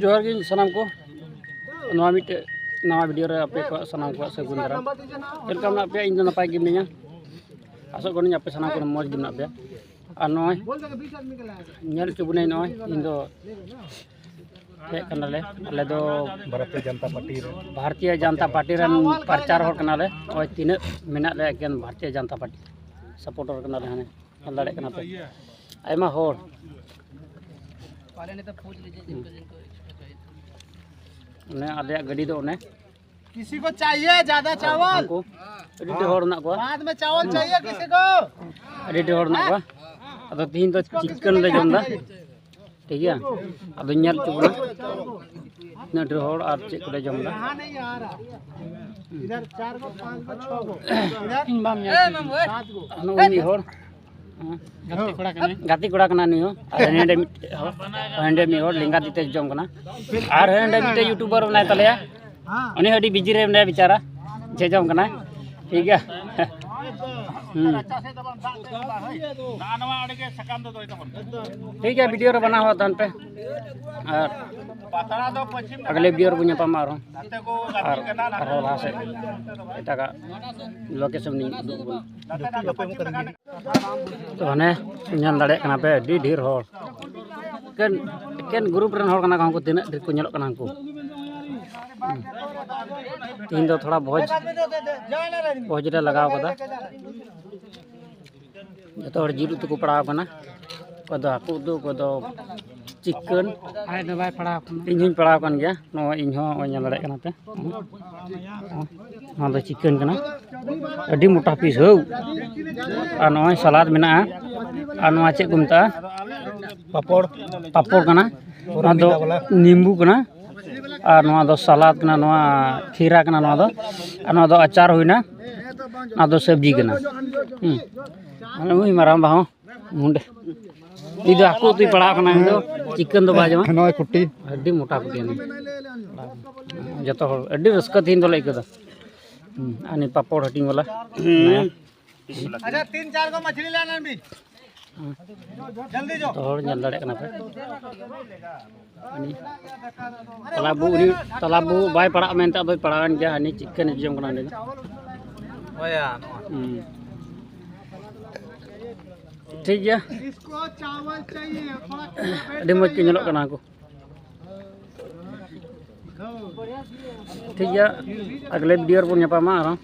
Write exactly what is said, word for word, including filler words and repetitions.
ᱡᱚᱦᱟᱨ ᱜᱮ ᱥᱟᱱᱟᱢ ᱠᱚ᱾ ᱱᱚᱣᱟ ᱢᱤᱫᱴᱮᱡ ᱱᱟᱣᱟ ᱵᱷᱤᱰᱤᱭᱳ ᱨᱮ ᱟᱯᱮ ᱠᱚᱣᱟᱜ ᱥᱟᱱᱟᱢ ᱠᱚᱣᱟᱜ ᱥᱟᱹᱜᱩᱱ ᱫᱟᱨᱟᱢ᱾ ᱪᱮᱫ ᱞᱮᱠᱟ ᱢᱮᱱᱟᱜ ᱯᱮᱭᱟ? ᱤᱧ ᱫᱚ ᱱᱟᱯᱟᱭ ᱜᱮ ᱢᱤᱱᱟᱹᱧᱟ᱾ ᱟᱥᱚᱜ ᱠᱟᱹᱱᱟᱹᱧ ᱟᱯᱮ ᱥᱟᱱᱟᱢ ᱠᱚ ᱢᱚᱡᱽ ᱜᱮ ᱢᱮᱱᱟᱜ ᱯᱮᱭᱟ᱾ ᱟᱨ ᱱᱚᱜᱼᱚᱭ ᱧᱮᱞ ᱦᱚᱪᱚ ᱵᱚᱱᱟᱹᱧ, ᱱᱚᱜᱼᱚᱭ ᱤᱧ ᱫᱚ ᱦᱮᱡ ᱠᱟᱱᱟᱞᱮ, ᱟᱞᱮ ᱫᱚ ᱵᱷᱟᱨᱚᱛᱤᱭᱚ ᱡᱚᱱᱚᱛᱟ ᱯᱟᱨᱴᱤ ᱨᱮᱱ ᱵᱷᱟᱨᱚᱛᱤᱭᱚ ᱡᱚᱱᱚᱛᱟ ᱯᱟᱨᱴᱤ ᱨᱮᱱ ᱯᱨᱚᱪᱟᱨ ᱦᱚᱲ ᱠᱟᱱᱟᱞᱮ᱾ ᱱᱚᱜᱼᱚᱭ ᱛᱤᱱᱟᱹᱜ ᱢᱮᱱᱟᱜ ᱞᱮᱭᱟ ᱮᱠᱮᱱ ᱵᱷᱟᱨᱚᱛᱤᱭᱚ ᱡᱚᱱᱚᱛᱟ ᱯᱟᱨᱴᱤ ᱥᱟᱯᱳᱨᱴᱟᱨ ᱠᱟᱱᱟᱞᱮ᱾ ᱦᱟᱱᱮ ᱧᱮᱞ ᱫᱟᱲᱮᱭᱟᱜ ᱠᱟᱱᱟ ᱯᱮ, ᱟᱭᱢᱟ ᱦᱚᱲ᱾ ᱚᱱᱮ ᱟᱞᱮᱭᱟᱜ ᱜᱟᱹᱰᱤ ᱫᱚ ᱚᱱᱮ ᱠᱤᱥᱤ ᱠᱚ ᱪᱟᱦᱤᱭᱮ ᱡᱟᱫᱟ ᱪᱟᱣᱟᱞ? ᱩᱱᱠᱩ ᱟᱹᱰᱤ ᱰᱷᱮᱨ ᱦᱚᱲ ᱢᱮᱱᱟᱜ ᱠᱚᱣᱟ᱾ ᱵᱟᱫ ᱢᱮ ᱪᱟᱣᱟᱞ ᱪᱟᱦᱤᱭᱮ ᱠᱤᱥᱤ ᱠᱚ? ᱟᱹᱰᱤ ᱰᱷᱮᱨ ᱦᱚᱲ ᱢᱮᱱᱟᱜ ᱠᱚᱣᱟ᱾ ᱟᱫᱚ ᱛᱤᱦᱤᱧ ᱫᱚ ᱪᱤᱠᱮᱱ ᱞᱮ ᱡᱚᱢ ᱮᱫᱟ, ᱴᱷᱤᱠ ᱜᱮᱭᱟ᱾ ᱟᱫᱚ ᱧᱮᱞ ᱦᱚᱪᱚ ᱵᱚᱱᱟ ᱛᱤᱱᱟᱹᱜ ᱰᱷᱮᱨ ᱦᱚᱲ ᱟᱨ ᱪᱮᱫ ᱠᱚᱞᱮ ᱡᱚᱢ ᱮᱫᱟ᱾ ᱤᱧ ᱵᱟᱢ ᱧᱮᱞ ᱠᱤᱫᱤᱧᱟ᱾ ᱱᱩᱭ ᱢᱤᱫ ᱦᱚᱲ ᱜᱟᱛᱮ ᱠᱚᱲᱟ ᱠᱟᱱᱟᱭ᱾ ᱜᱟᱛᱮ ᱠᱚᱲᱟ ᱠᱟᱱᱟ ᱱᱩᱭ ᱦᱚᱸ᱾ ᱟᱨ ᱦᱟᱸᱰᱮ ᱢᱤᱫ ᱦᱚᱲ, ᱦᱟᱸᱰᱮ ᱢᱤᱫ ᱦᱚᱲ ᱞᱮᱸᱜᱟ ᱛᱤ ᱛᱮ ᱡᱚᱢ ᱠᱟᱱᱟ᱾ ᱟᱨ ᱦᱟᱸᱰᱮ ᱢᱤᱫᱴᱮᱡ ᱭᱩᱴᱩᱵᱟᱨ ᱢᱮᱱᱟᱭ ᱛᱟᱞᱮᱭᱟ, ᱩᱱᱤ ᱦᱚᱸ ᱟᱹᱰᱤ ᱵᱤᱡᱤ ᱨᱮ ᱢᱮᱱᱟᱭᱟ ᱵᱮᱪᱟᱨᱟ, ᱡᱮ ᱡᱚᱢ ᱠᱟᱱᱟᱭ᱾ ᱴᱷᱤᱠ ᱜᱮᱭᱟ᱾ ᱦᱩᱸ᱾ ᱴᱷᱤᱠ ᱜᱮᱭᱟ, ᱵᱷᱤᱰᱤᱭᱳ ᱨᱮ ᱵᱮᱱᱟᱣ ᱦᱚᱸ ᱛᱟᱦᱮᱱ ᱯᱮ᱾ ᱟᱨ ᱟᱜᱽᱞᱮ ᱵᱷᱤᱰᱤᱭᱳ ᱨᱮᱵᱚᱱ ᱧᱟᱯᱟᱢᱟ ᱟᱨᱦᱚᱸ᱾ ᱟᱨ ᱟᱨᱦᱚᱸ ᱞᱟᱦᱟ ᱥᱮᱫ ᱮᱴᱟᱜᱟᱜ ᱞᱳᱠᱮᱥᱚᱱ ᱞᱤᱧ ᱩᱫᱩᱜ ᱟᱵᱚᱱᱟ᱾ ᱛᱚ ᱦᱟᱱᱮ ᱧᱮᱞ ᱫᱟᱲᱮᱭᱟᱜ ᱠᱟᱱᱟ ᱯᱮ ᱟᱹᱰᱤ ᱰᱷᱮᱨ ᱦᱚᱲ᱾ ᱮᱠᱮᱱ, ᱮᱠᱮᱱ ᱜᱨᱩᱯ ᱨᱮᱱ ᱦᱚᱲ ᱠᱟᱱᱟ ᱠᱚ ᱩᱱᱠᱩ, ᱛᱤᱱᱟᱹᱜ ᱰᱷᱮᱨ ᱠᱚ ᱧᱮᱞᱚᱜ ᱠᱟᱱᱟ ᱩᱱᱠᱩ᱾ ᱦᱩᱸ᱾ ᱛᱤᱦᱤᱧ ᱫᱚ ᱛᱷᱚᱲᱟ ᱵᱷᱚᱡᱽ, ᱵᱷᱚᱡᱽ ᱞᱮ ᱞᱟᱜᱟᱣ ᱠᱟᱫᱟ᱾ ᱡᱚᱛᱚ ᱦᱚᱲ ᱡᱤᱞ ᱩᱛᱩ ᱠᱚ ᱯᱟᱲᱟᱣ ᱠᱟᱱᱟ᱾ ᱚᱠᱚᱭ ᱫᱚ ᱦᱟᱹᱠᱩ ᱩᱛᱩ, ᱚᱠᱚᱭ ᱫᱚ ᱪᱤᱠᱮᱱ᱾ ᱟᱡ ᱫᱚ ᱵᱟᱭ ᱯᱟᱲᱟᱣ ᱠᱟᱱᱟ᱾ ᱤᱧ ᱦᱚᱸᱧ ᱯᱟᱲᱟᱣ ᱠᱟᱱ ᱜᱮᱭᱟ᱾ ᱱᱚᱜᱼᱚᱭ ᱤᱧ ᱦᱚᱸ ᱱᱚᱜᱼᱚᱭ ᱧᱮᱞ ᱫᱟᱲᱮᱭᱟᱜ ᱠᱟᱱᱟ ᱯᱮ᱾ ᱱᱚᱣᱟ ᱫᱚ ᱪᱤᱠᱮᱱ ᱠᱟᱱᱟ, ᱟᱹᱰᱤ ᱢᱚᱴᱟ ᱯᱤᱥ ᱦᱳ᱾ ᱟᱨ ᱱᱚᱜᱼᱚᱭ ᱥᱟᱞᱟᱫ ᱢᱮᱱᱟᱜᱼᱟ᱾ ᱟᱨ ᱱᱚᱣᱟ ᱪᱮᱫ ᱠᱚ ᱢᱮᱛᱟᱜᱼᱟ? ᱯᱟᱯᱚᱲ᱾ ᱯᱟᱯᱚᱲ ᱠᱟᱱᱟ᱾ ᱱᱚᱣᱟ ᱫᱚ ᱱᱤᱢᱵᱩ ᱠᱟᱱᱟ᱾ ᱟᱨ ᱱᱚᱣᱟ ᱫᱚ ᱥᱟᱞᱟᱫ ᱠᱟᱱᱟ, ᱱᱚᱣᱟ ᱠᱷᱤᱨᱟ ᱠᱟᱱᱟ, ᱱᱚᱣᱟ ᱫᱚ, ᱟᱨ ᱱᱚᱣᱟ ᱫᱚ ᱟᱪᱟᱨ ᱦᱩᱭᱱᱟ, ᱱᱚᱣᱟ ᱫᱚ ᱥᱚᱵᱽᱡᱤ ᱠᱟᱱᱟ᱾ ᱦᱩᱸ᱾ ᱟᱨ ᱩᱱᱤ ᱢᱟᱨᱟᱝᱵᱟ ᱦᱚᱸ ᱱᱚᱰᱮ᱾ ᱩᱱᱤ ᱫᱚ ᱦᱟᱹᱠᱩ ᱩᱛᱩᱭ ᱯᱟᱲᱟᱣ ᱠᱟᱱᱟ, ᱩᱱᱤ ᱫᱚ ᱪᱤᱠᱮᱱ ᱫᱚ ᱵᱟᱭ ᱡᱚᱢᱟ᱾ ᱱᱚᱜᱼᱚᱭ ᱠᱩᱴᱤ᱾ ᱟᱹᱰᱤ ᱢᱚᱴᱟ ᱠᱩᱴᱤ ᱠᱟᱱᱟ᱾ ᱡᱚᱛᱚ ᱦᱚᱲ ᱟᱹᱰᱤ ᱨᱟᱹᱥᱠᱟᱹ ᱛᱮᱦᱮᱧ ᱫᱚᱞᱮ ᱟᱹᱭᱠᱟᱹᱣ ᱫᱟ᱾ ᱦᱩᱸ, ᱟᱨ ᱱᱩᱭ ᱯᱟᱯᱚᱲ ᱦᱟᱹᱴᱤᱧ ᱵᱟᱞᱟ᱾ ᱦᱩᱸ᱾ ᱟᱪᱪᱷᱟ, ᱛᱤᱱ ᱪᱟᱨ ᱠᱚ ᱢᱟᱪᱷᱞᱤ ᱞᱮ ᱟᱱᱟᱱ ᱵᱤᱱ᱾ ᱡᱚᱛᱚ ᱦᱚᱲ ᱧᱮᱞ ᱫᱟᱲᱮᱭᱟᱜ ᱠᱟᱱᱟ ᱯᱮ᱾ ᱩᱱᱤ ᱛᱟᱞᱟ ᱵᱩ, ᱩᱱᱤ ᱛᱟᱞᱟ ᱵᱩ ᱵᱟᱭ ᱯᱟᱲᱟᱜ ᱢᱮᱱᱛᱮ ᱟᱫᱚᱭ ᱯᱟᱲᱟᱣᱮᱱ ᱜᱮᱭᱟ᱾ ᱦᱟᱹᱱᱤ ᱪᱤᱠᱟᱹ ᱡᱚᱝ ᱠᱟᱱᱟ ᱩᱱᱤ ᱫᱚ᱾ ᱦᱳᱭᱟ, ᱱᱚᱣᱟ᱾ ᱦᱩᱸ᱾ ᱴᱷᱤᱠ ᱜᱮᱭᱟ᱾ ᱟᱹᱰᱤ ᱢᱚᱡᱽ ᱠᱚ ᱧᱮᱞᱚᱜ ᱠᱟᱱᱟ ᱩᱱᱠᱩ᱾ ᱴᱷᱤᱠ ᱜᱮᱭᱟ, ᱟᱜᱽᱞᱮ video ᱨᱮᱵᱚᱱ ᱧᱟᱯᱟᱢᱟ ᱟᱨᱦᱚᱸ᱾